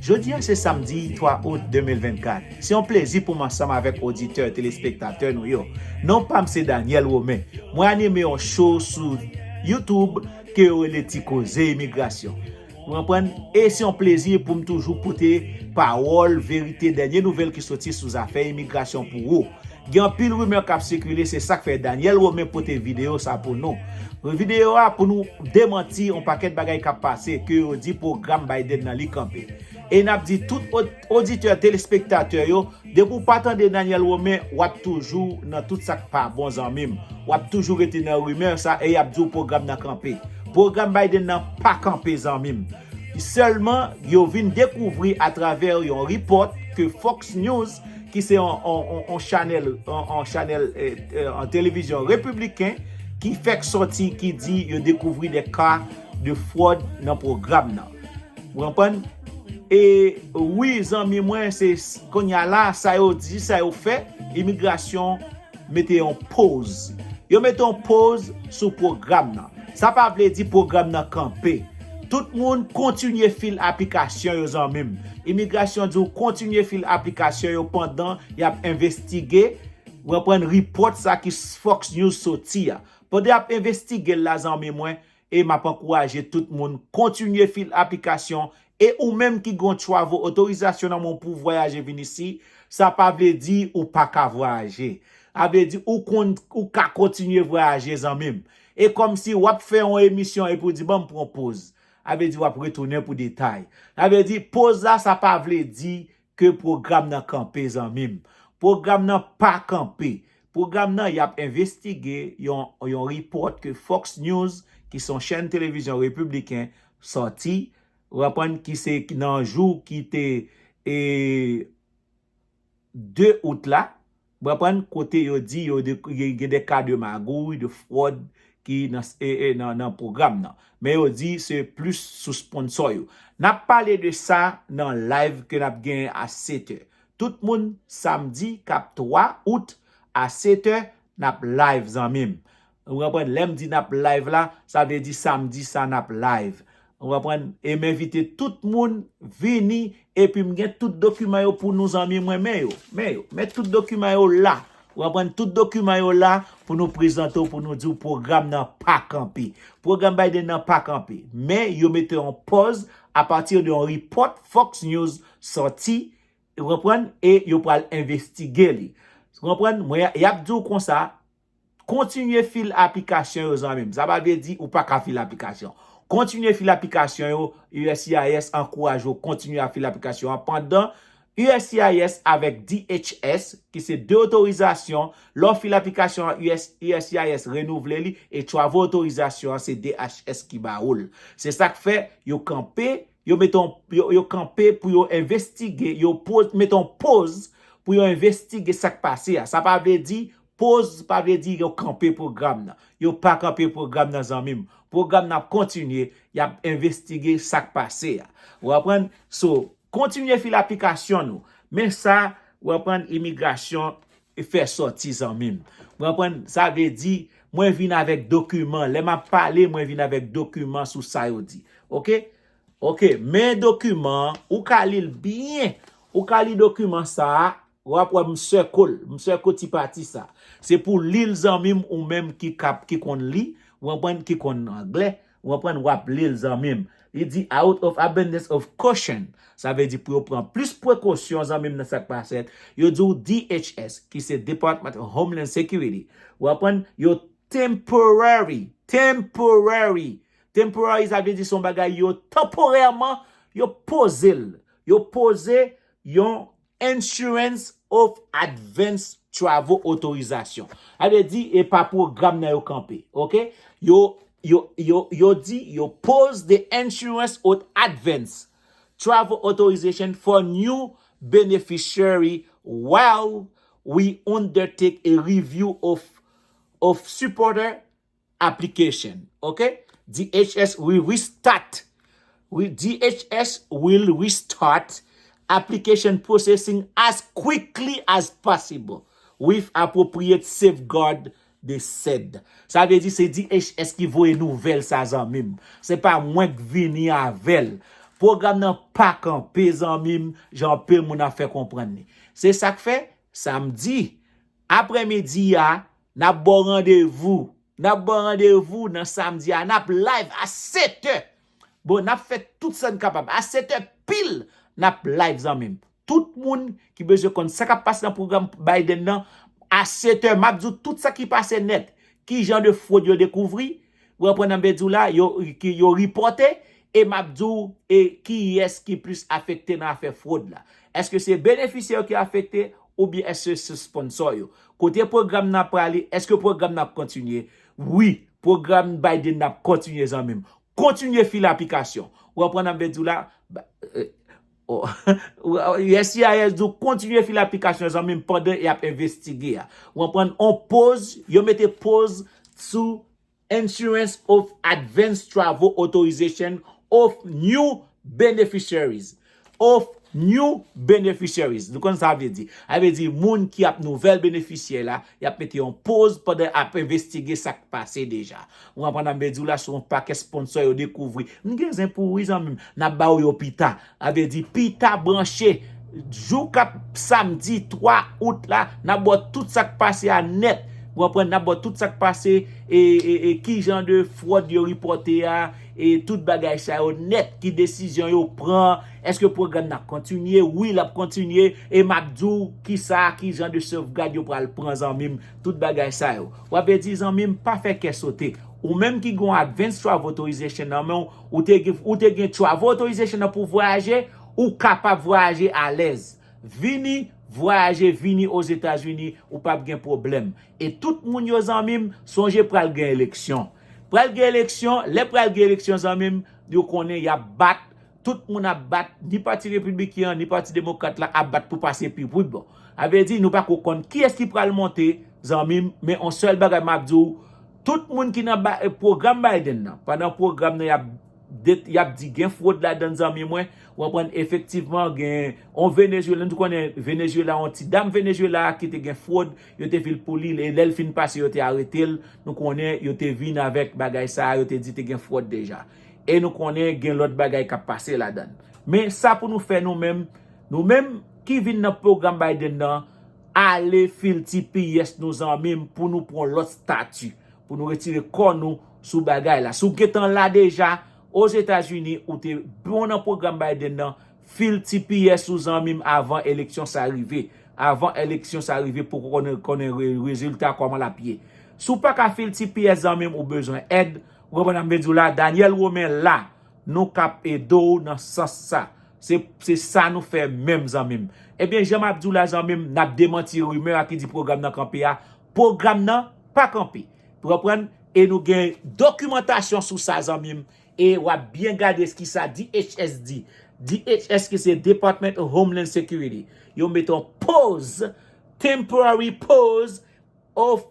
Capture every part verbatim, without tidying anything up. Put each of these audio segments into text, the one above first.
Jodi a se samdi twa out de mil vennkat. Se yon plezi pou m ansanm avèk oditè, telespektatè nou yo. Non pa m se Daniel Romain. Mwen anime yon show sou YouTube ke yo rele Ti Koze Imigrasyon. Ou konprann? E se yon plezi pou m toujou pote pawòl, verite, dènye nouvèl ki soti sou zafè imigrasyon pou ou. Gen anpil rimè k ap sikile, se sa k fè Daniel Romain pote videyo sa pou nou. Videyo a pou nou demanti yon pakèt bagay k ap pase ke yo di pwogram Biden nan li kanpe. E n ap di tout od- oditè, telespektatè yo, depi w pa tande Daniel Romain, w ap toujou nan tout sa k pa bon, zanmi m. W ap toujou rete nan rimè sa e y ap di w pwogram nan kanpe. Pwogram Biden nan pa kanpe, zanmi m. Sèlman, yo vin dekouvri atravè yon repòt ke Fox News, ki se yon, yon, yon, yon chanèl, yon, yon chanèl, eh, eh, yon televizyon repibliken, ki fèk sòti, ki di yo dekouvri de ka de fwòd nan pwogram nan. Ou konprann? E wi, zanmi mwen, se s- kounye a la, sa yo di, sa yo fè, imigrasyon mete yon poz. Yo mete yon poz sou pwogram nan. Sa pa vle di pwogram nan kanpe. Tout moun kontinye fil aplikasyon yo, zanmi m. Imigrasyon di w kontinye fil aplikasyon yo pandan y ap envestige, ou konprann, repòt sa ki Fox News soti a. Pandan y ap envestige l la, zanmi mwen, e m ap ankouraje tout moun kontinye fil aplikasyon. E ou menm ki gen yon travel otorizasyon nan men w pou w vwayaje vin isi, sa pa vle di ou pa ka vwayaje. Sa vle di ou konn, ou ka kontinye vwayaje, zanmi m. E kòmsi w ap fè yon emisyon epi w di, "Ban m pran poz." Sa vle di w ap retounen pou detay. Sa vle di, poz la, sa pa vle di ke pwogram nan kanpe, zanmi m. Pwogram nan pa kanpe. Pwogram nan, y ap envestige yon, yon repòt ke Fox News, ki se yon chèn televizyon repibliken, sòti, ou konprann, ki se nan jou ki te, e, de out la, ou konprann, kote yo di yo de, gen, gen de ka de magouy, de fwòd ki nan, e, e, nan, nan pwogram nan. Men yo di se plis sou sponsò yo. N ap pale de sa nan live ke n ap genyen a sèt è. Tout moun, samdi k ap twa out a sèt è, n ap live, zanmi m. Ou konprann? Lè m di n ap live la, sa vle di samdi sa n ap live. Ou konprann? E m envite tout moun vini, epi m gen tout dokiman yo pou nou, zanmi mwen, men yo, men yo, men tout dokiman yo la. Ou konprann? Tout dokiman yo la pou nou prezante w, pou nou di w pwogram nan pa kanpe. Pwogram Biden nan pa kanpe. Men yo mete yon pòz apati de yon repòt Fox News sòti, ou konprann, e yo pral envestige li. Ou konprann? Mwen, y ap di w konsa, kontinye fil aplikasyon yo, zanmi m. Sa pa vle di ou pa ka fil aplikasyon. Kontinye fil aplikasyon yo, U S C I S ankouraje w kontinye ap fil aplikasyon an pandan U S C I S avèk D H S, ki se de otorizasyon, lè w fil aplikasyon an, U S, U S C I S renouvle li, e travel otorizasyon an, se D H S ki ba ou l. Se sa k fè yo kanpe, yo mete yon, yo, yo kanpe pou yo envestige, yo poz, mete yon poz pou yo envestige sa k pase a. Sa pa vle di, poz pa vle di yo kanpe pwogram nan. Yo pa kanpe pwogram nan, zanmi m. Pwogram nan ap kontinye, y ap envestige sa k pase a. Ou konprann? So, kontinye fil aplikasyon nou. Men sa, ou konprann, imigrasyon fè sòti, zanmi m. Ou konprann? Sa vle di, mwen vin avèk dokiman. Lè m ap pale, mwen vin avèk dokiman sou sa yo di. Oke? Oke, men dokiman an, ou ka li l byen. Ou ka li dokiman sa a, w ap wè m sèkle l, m sèkle ti pati sa. Se pou li l, zanmi m, ou menm ki kap, ki konn li, ou konprann, ki konn anglè, ou konprann, w ap li l, zanmi m. Li di, "Out of abundance of caution." Sa vle di pou yo pran plis prekosyon, zanmi m, nan sa k pase. Yo di w D H S, ki se Department of Homeland Security. Ou konprann, yo temporary, temporary. Temporary, sa vle di se yon bagay yo tanporèman, yo poze l. Yo poze yon Insurance of Advance Travel Authorization. Sa vle di, e pa pwogram nan yo kanpe, oke? Yo, yo, yo, yo di, yo poze the Insurance of Advance Travel Authorization for new beneficiary while we undertake a review of, of supporter application, oke? D H S will restart, we, D H S will restart application processing as quickly as possible with appropriate safeguard, they said. Sa vle di se D H S ki voye nouvèl sa, zanmi m. Se pa mwen k vini avè l. Pwogram nan pa kanpe, zanmi m, jan anpil moun ap fè konprann li. Se sa k fè, samdi aprèmidi a, n ap ba w randevou. N ap ba w randevou nan samdi a. N ap live a sèt è. Bon, n ap fè tout sa n kapab. A sèt è pil, n ap live, zanmi m. Tout moun ki bezwen konn sa k ap pase nan pwogram Biden nan, a sèt è, m ap di w tout sa ki pase nèt. Ki jan de fwod yo dekouvri, w konprann sa m vle di w la, yo, ki, yo ripòte, e m ap di w, e kiyès ki plis afekte nan afè fwod la. Èske se benefisyè yo ki afekte, oubyen èske se sponsò yo? Kote pwogram nan ap prale, èske pwogram nan ap kontinye? Wi, pwogram Biden nan ap kontinye, zanmi m. Kontinye file aplikasyon. W konprann sa m vle di w la? Ba- eh, oh, U S C I S di w kontinye file aplikasyon, zanmi m, pandan y ap envestige a. W konprann? On poz, yo mete poz sou Issuance of Advance Travel Authorization of New Beneficiaries. Of New Beneficiaries. Nou konn sa vle di. Sa vle di moun ki ap nouvèl benefisyè la, y ap mete yon poz pandan y ap envestige sa k pase deja. W konprann sa m vle di w la, se yon pakèt sponsò yo dekouvri. M gen zen pou ou wi, zanmi m. N ap ba w yo pita. Sa vle di pita branche. Jou k ap samdi twa out la, n ap ba w tout sa k pase a nèt. W konprann? N ap ba w tout sa k pase, e, e, e ki jan de fwòd yo ripòte a, e tout bagay sa yo nèt, ki desizyon yo pran, èske pwogram nan ap kontinye? Wi, l ap kontinye, e m ap di w kisa, ki jan de sofgad yo pral pran, zanmi m, tout bagay sa yo. W ap vle di, zanmi m, pa fè kè sote. Ou menm ki gen yon Advance Travel Authorization nan men w, ou te gen, ou te gen Travel Authorization nan pou vwayaje, ou kapab vwayaje alèz. Vini, vwayaje, vini Ozetazini, ou p ap gen pwoblèm. E tout moun yo, zanmi m, sonje pral gen eleksyon. Pral gen eleksyon, lè pral gen eleksyon, zanmi m, yo konnen y ap bat, tout moun ap bat, ni pati repibliken an, ni pati demokrat la ap bat pou pase pi, pi bon. Sa vle di, nou pa ko konn kiyès ki pral monte, zanmi m, men on sèl bagay m ap di w, tout moun ki nan ba- pwogram Biden nan, pandan pwogram nan y ap det- y ap di gen fwod ladan, zanmi mwen. W konprann? Efektivman, gen yon Venezuelan, nou konnen Venezuela, yon ti dam Venezuela ki te gen fwod, yo te fil pou li, e lè l fin pase, yo te arete l. Nou konnen yo te vin avèk bagay sa a, yo te di te gen fwod deja. E nou konnen gen lòt bagay k ap pase ladan. Men sa pou nou fè nou menm, nou menm ki vin nan pwogram Biden nan, ale fil T P S nou, zanmi m, pou nou pran lòt stati, pou nou retire kò nou sou bagay la. Si w gentan la deja, Ozetazini, ou te bon nan pwogram Biden nan, fil T P S ou, zanmi m, avan eleksyon sa rive. Avan eleksyon sa rive, pou konnen, konnen re- rezilta kòman l ap ye. Si w pa ka fil T P S, zanmi m, ou bezwen èd. W konprann sa m vle di w la? Daniel Romain la, nou k ap ede w nan sans sa. Se, se sa nou fè menm, zanmi m. Ebyen, jan m ap di w la, zanmi m, n ap demanti rimè a ki di pwogram nan kanpe a. Pwogram nan pa kanpe. Ou konprann? E nou gen dokimantasyon sou sa, zanmi m. E w ap byen gade kisa D H S di. D H S ki se Department of Homeland Security. Yo mete yon pause, temporary pause of,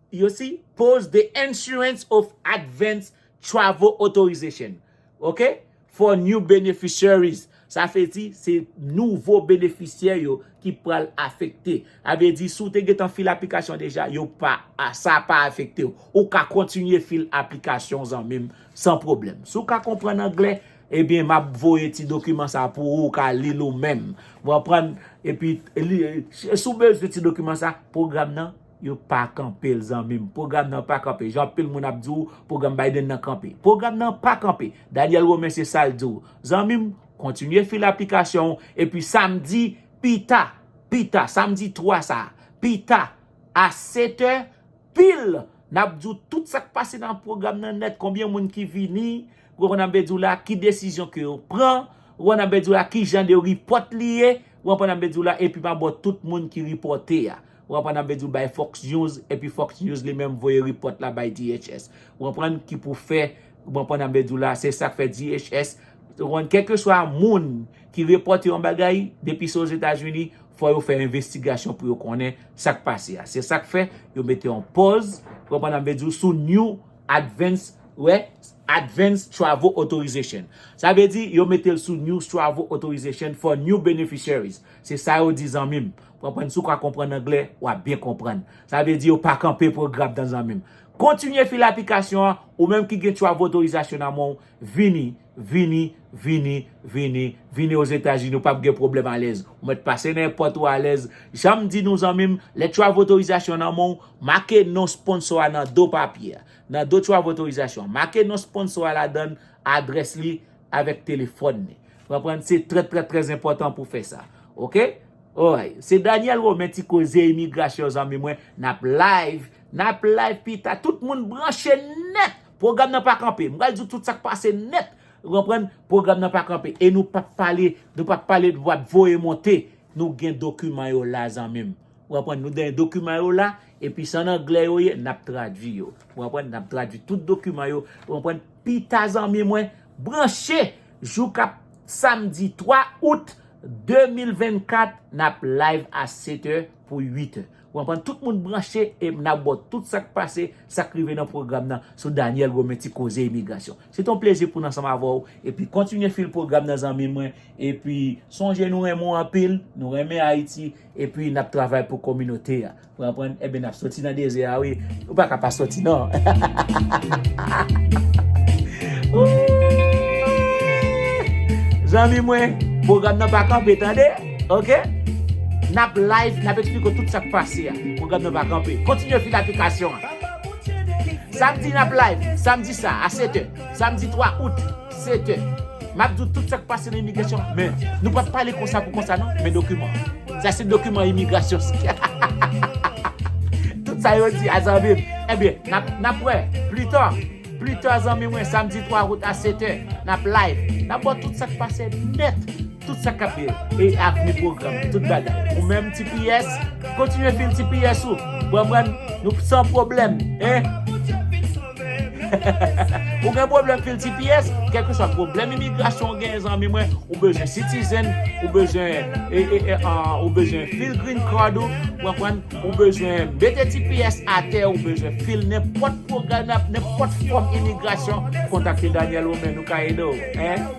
you see, pause the issuance of advance travel authorization. Ok? For new beneficiaries. Sa vle di, se nouvo benefisyè yo ki pral afekte. Sa vle di, si w te gentan fil aplikasyon deja, yo pa, a- sa pa afekte w. Ou ka kontinye fil aplikasyon, zanmi m, san pwoblèm. Si w ka konprann anglè, ebyen, m ap voye ti dokiman sa pou ou, ou ka li l ou menm. W konprann? Epi, li, si w bezwen ti dokiman sa, pwogram nan, yo pa kanpe l, zanmi m. Pwogram nan pa kanpe. Jan anpil moun ap di w, pwogram Biden nan kanpe. Pwogram nan pa kanpe. Daniel Romain se sa l di w. Zanmi m, kontinye fil aplikasyon w. Epi samdi, pita, pita, samdi twa sa, pita, a sèt è, pil, n ap di w tout sa k pase nan pwogram nan nèt, konbyen moun ki vini, w konprann sa m vle di w la, ki desizyon ke yo pran, w konprann sa m vle di w la, ki jan de ripòt li ye, w konprann sa m vle di w la, epi m ap ba w tout moun ki ripòte a. W konprann sa m vle di w, bay Fox News, epi Fox News li menm voye ripòt la bay D H S. W konprann ki pou fè, w konprann sa m vle di w la, se sa k fè D H S, w konprann, kèlkeswa moun ki ripòte yon bagay, depi se Ozetazini, fò yo fè envestigasyon pou yo konnen sa k pase a. Se sa k fè yo mete yon pòz, w konprann sa m vle di w, sou new advance, wè, advance travel authorization. Sa vle di, yo mete l sou new travel authorization for new beneficiaries. Se sa yo di, zanmi m. W konprann, si w ka konprann anglè, w ap byen konprann. Sa vle di, yo pa kanpe pwogram nan, zanmi m. Kontinye fil aplikasyon an, ou menm ki gen travel otorizasyon nan men w, vini, vini, vini, vini, vini Ozetazini, ou p ap gen pwoblèm alèz. Ou mèt pase nan èpòt ou alèz. Jan m di nou zanmi m, lè travel otorizasyon nan men w, make non sponsò a nan do papye a. Nan do travel otorizasyon, make non sponsò a ladan l, adrès li, avèk telefòn li. Ou konprann? Se trè, trè, trè enpòtan pou fè sa. Oke? Oy, se Daniel Romain ti koze imigrasyon zanmi mwen. N ap live. N ap live pita. Tout moun branche nèt. Pwogram nan pa kanpe. M pral di w tout sa k pase nèt. Ou konprann? Pwogram nan pa kanpe. E nou p ap pale, nou p ap pale de w ap voye monte. Nou gen dokiman yo la zanmi m. Ou konprann? Nou gen dokiman yo la. Epi se an anglè yo ye, n ap tradui yo. Ou konprann? N ap tradui tout dokiman yo. Ou konprann? Pita zanmi mwen, branche jou k ap samdi twa out de mil vennkat, n ap live a sèt è pou uit è. Ou konprann? Tout moun branche e n ap ba w tout sa k pase, sa k rive nan pwogram nan sou Daniel Romain ti koze imigrasyon. Se t on plezi pou n ansanm avè w. Epi kontinye fil pwogram nan zanmi mwen. Epi sonje nou renmen w anpil, nou renmen Ayiti. Epi n ap travay pou kominote a. Ou konprann? Ebyen, n ap soti nan dezè a, wi. Ou pa ka pa soti, non. Zanmi mwen, pwogram nan pa kanpe, tande? Oke? N ap live, n ap eksplike w tout sa k pase a. Pwogram nan pa kanpe. Kontinye fil aplikasyon an. Samdi, n ap live. Samdi sa, a sèt è. Samdi twa out, sèt è. M ap di w tout sa k pase nan imigrasyon, men nou p ap pale konsa pou konsa, non. Men dokiman. Sa se dokiman imigrasyon. Tout sa yo di a zanmi m. Ebyen, n ap, n ap wè. Plita, plita, zanmi mwen, samdi twa out a sèt è, n ap live. N ap ba w tout sa k pase nèt. Tout sa k ap e avni pwogram, tout bagay. Ou menm, T P S, kontinye fil T P S ou. Ou konprann? Nou san pwoblèm, en? Ou gen pwoblèm fil T P S, kèlkeswa pwoblèm imigrasyon ou gen, zanmi mwen, ou bezwen citizen, ou bezwen, e, e, e, ah, ou bezwen fil green card ou, ou konprann? Ou bezwen mete T P S atè, ou bezwen fil nenpòt pwogram, nenpòt fòm imigrasyon, kontakte Daniel Romain, nou ka ede w, en?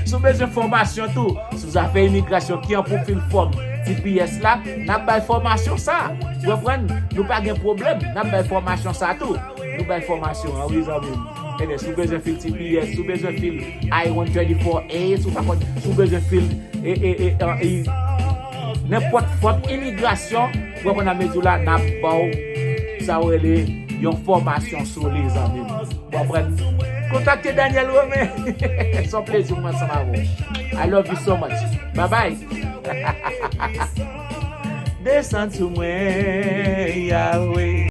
Si w bezwen fòmasyon tou, sou zafè imigrasyon, kijan pou fil fòm T P S la, n ap bay fòmasyon sa. Ou konprann? Nou pa gen pwoblèm, n ap bay fòmasyon sa tou. Nou bay fòmasyon an, wi, zanmi m. Ebyen, si w bezwen fil T P S, si w bezwen fil I one thirty-four A, si w pa konn, si w bezwen fil, e, e, e, e, e, nenpòt fòm imigrasyon, ou konprann, a mezi w la, n ap ba w sa w rele yon fòmasyon sou li, zanmi m. Ou konprann? Kontakte Daniel Romain. Se yon plezi pou mwen ansanm avè w. I love you so much. Bye bye. Desann sou mwen, Yahweh.